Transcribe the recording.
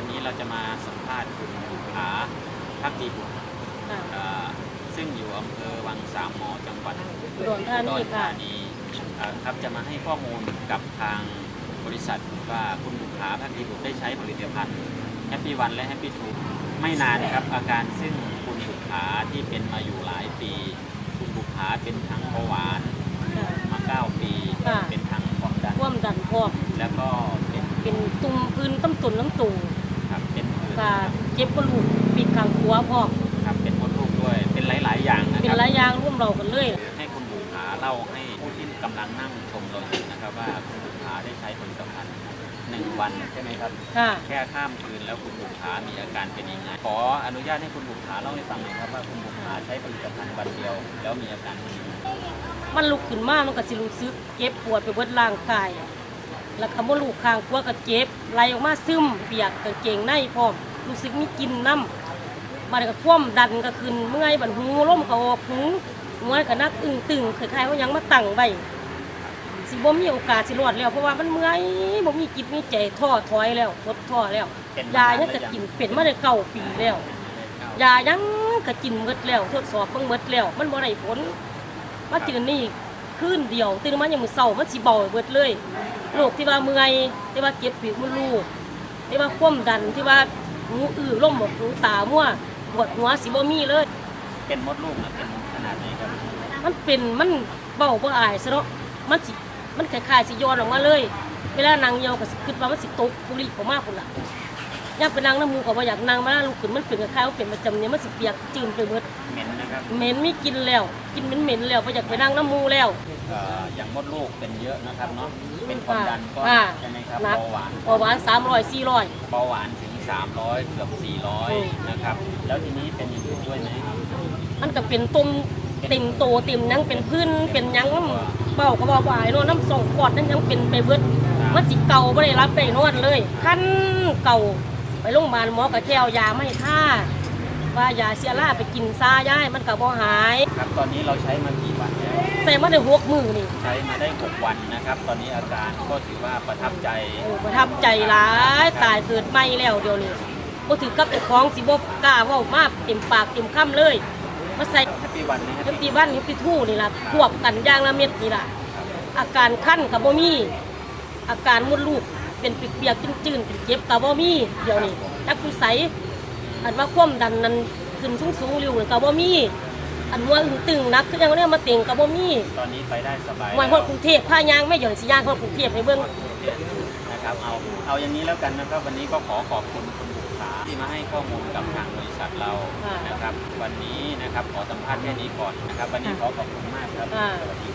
ວັນນີ້ເຮົາຈະມາສຳພາດຄຸນບຸບຜາ ພັກດີບຸດ ເອີ ຊຶ່ງຢູ່ອຳເພີວັງສາມໝໍ ຈັງຫວັດອຸດອນທານີ ອຸດອນທານີ ເອີ ຄັບ ຈະມາໃຫ້ຂໍ້ມູນກັບທາງບໍລິສັດວ່າ ຄຸນບຸບຜາ ພັກດີບຸດ ໄດ້ໃຊ້ຜະລິດຕະພັນ Happy One ແລະ Happy Two ໄມ່ນານຄັບ ອາການຊຶ່ງຄຸນບຸບຜາທີ່ເປັນມາຢູ່ຫຼາຍປີ ຄຸນບຸບຜາເປັນທັງເບົາຫວານ ເອີ ມາເກົ້າປີ ເປັນທັງຄວາມດັນ ຄວາມດັນພ້ອມ ແລ້ວກໍເປັນ ເປັນຕຸ່ມຜື່ນຕາມຕົນຕາມໂຕ ຄັບ ເປັນຜື່ນ ກໍເຈັບມະລູກປີກຂ້າງຂວາພ້ອມ ຄັບ ເປັນມົດລູກດ້ວຍ ເປັນຫຼາຍໆຢ່າງນະ ເປັນຫຼາຍຢ່າງລວມເຫຼົ່າກັນເລີຍ ໃຫ້ຄຸນບຸບຜາເລົ່າໃຫ້ຜູ້ທີ່ກຳລັງນັ່ງຊົມເຮົາຢູ່ນະຄັບວ່າ ຄຸນບຸບຜາໄດ້ໃຊ້ຜະລິດຕະພັນ ໜຶ່ງວັນໃຊ່ໄໝຄັບ? ຄ່ະ ແຄ່ຂ້າມຄືນແລ້ວຄຸນບຸບຜາມີອາການເປັນຍັງໄງ? ຂໍອະນຸຍາດໃຫ້ຄຸນບຸບຜາເລົ່າໃຫ້ຟັງໜ່ອຍຄັບວ່າ ຄຸນບຸບຜາໃຊ້ຜະລິດຕະພັນວັນດຽວແລ້ວມີອາການເປັນຍັງໄງ? ມັນລຸກຂຶ້ນມາ ມັນກໍຊິຮູ້ສຶກເຈັບປວດໄປເບິດຮ່າງກາຍ ແລ້ວກໍມົດລູກຂ້າງຂວາກໍເຈັບ ໄຫຼອອກມາຊຶມ ປຽກກາງເກງໃນພ້ອມ ຮູ້ສຶກມີກິ່ນນຳ ບາດນີ້ກໍຄວາມດັນກໍຂຶ້ນ ເມື່ອຍ ບາດຫູລົມກໍອອກຫູ ຫົວກໍໜັກອຶ້ງຕຶງ ຄ້າຍໆວ່າຫຍັງມາຕັ້ງໄວ້ ຊິບໍ່ມີໂອກາດຊິລອດແລ້ວ ເພາະວ່າມັນເມື່ອຍ ບໍ່ມີຈິດມີໃຈ ທໍ້ຖອຍແລ້ວ ທົດທໍ້ແລ້ວ ຢາຫຍັງກໍກິນ ເປັນມາໄດ້ເກົ້າປີແລ້ວ ຢາຫຍັງກໍກິນໝົດແລ້ວ ທົດສອບເບິ່ງໝົດແລ້ວ ມັນບໍ່ໄດ້ຜົນ ມາເທື່ອນີ້ຄືນດຽວ ຕື່ນມາຍາມມື້ເຊົ້າ ມັນຊິເບົາໄປເບິດເລີຍ ໂລກທີ່ວ່າເມື່ອຍ ທີ່ວ່າເຈັບປີກມົດລູກ ທີ່ວ່າຄວາມດັນ ທີ່ວ່າຫູອື້ ລົມອອກຫູ ຕາມົວ ປວດຫົວ ຊິບໍ່ມີເລີຍ ເປັນມົດລູກນະ ເປັນຂະໜາດໃດຄັບ? ມັນເປັນ ມັນ ເວົ້າບໍ່ອາຍຊະເນາະ ມັນຊິ ມັນຄ້າຍໆຊິຢ່ອນອອກມາເລີຍ ເວລານັ່ງຍ່ອງກໍຊິຄິດວ່າມັນຊິຕົກປຸລິອອກມາພຸ້ນລະ ຍາມໄປນັ່ງນຳໝູ່ກໍບໍ່ຢາກນັ່ງ ມາລຸກຂຶ້ນມັນເປັນຄ້າຍໆວ່າເປັນປະຈຳເດືອນ ມັນຊິປຽກຈືນໄປເບິດ ເໝັນນະຄັບ ເໝັນ ມີກິ່ນແລ້ວ ກິ່ນເໝັນໆແລ້ວ ບໍ່ຢາກໄປນັ່ງນຳໝູ່ແລ້ວ ເອີ ຢ່າງມົດລູກເປັນເຍອະນະຄັບເນາະ ເປັນຄວາມດັນກໍ ອ່າ ໜັກ ເບົາຫວານ ເບົາຫວານສາມຮ້ອຍ ສີ່ຮ້ອຍ ເບົາຫວານເຖິງສາມຮ້ອຍ ເກືອບສີ່ຮ້ອຍ ອືມ ນະຄັບ ແລ້ວທີນີ້ເປັນຢ່າງອື່ນດ້ວຍໄໝ? ມັນກໍເປັນຕຸ່ມເຕັມໂຕເຕັມຫຍັງ ເປັນຜື່ນເປັນຫຍັງ ເວົ້າກໍເວົ້າບໍ່ອາຍເນາະ ນຳຊ່ອງຄອດນັ້ນຍັງເປັນໄປເບິດ ມັນຊິເກົາ ບໍ່ໄດ້ຫຼັບໄດ້ນອນເລີຍ ຄັນເກົາ ໄປໂລງບານ ໝໍກໍແຄ່ເອົາຢາມາໃຫ້ທາ ວ່າຢາເຊື້ອລາໄປກິນຊາຍາຍ ມັນກໍບໍ່ຫາຍ ครับ ตอนนี้เราใช้มากี่วันแล้ว? ໃຊ້ມາໄດ້ຫົກມື້ນີ້ ใช้มาได้หกวันนะครับ ตอนนี้อาการก็ถือว่าประทับใจ ເອີ ປະທັບໃຈຫຼາຍ ตาย ເກີດໃໝ່ແລ້ວດຽວນີ້ ບໍ່ຖືກກັບເຈົ້າຂອງ ຊິບໍ່ກ້າເວົ້າມາເຕັມປາກເຕັມຄຳເລີຍ ມາໃສ່ Happy One ນີ້ Happy One Happy Two ນີ້ລະ ຄວບກັນຢ່າງລະເມັດນີ້ລະ ອາການຄັນກໍບໍ່ມີ ອາການມົດລູກເປັນປຽກໆຈືນໆ ເປັນເຈັບກໍບໍ່ມີ ດຽວນີ້ຈັກຢູ່ໃສ ອັນວ່າຄວາມດັນນັ້ນຂຶ້ນສູງໆລິ້ວກໍບໍ່ມີ ອັນຫົວຕຶງໆໜັກຄືຫຍັງແນວມາເຕັງກໍບໍ່ມີ ตอนนี้ไปได้สบาย ຮອດກຸງເທບ ພາຍ່າງແມ່ ດຽວຊິຍ່າງຮອດກຸງເທບໃຫ້ເບິ່ງ นะครับ เอา เอาอย่างนี้แล้วกันนะครับ วันนี้ก็ขอขอบคุณคุณบุภาที่มาให้ข้อมูลกับทางบริษัทเรานะครับ วันนี้นะครับ ขอสัมภาษณ์แค่นี้ก่อนนะครับ วันนี้ขอขอบคุณมากครับ สวัสดี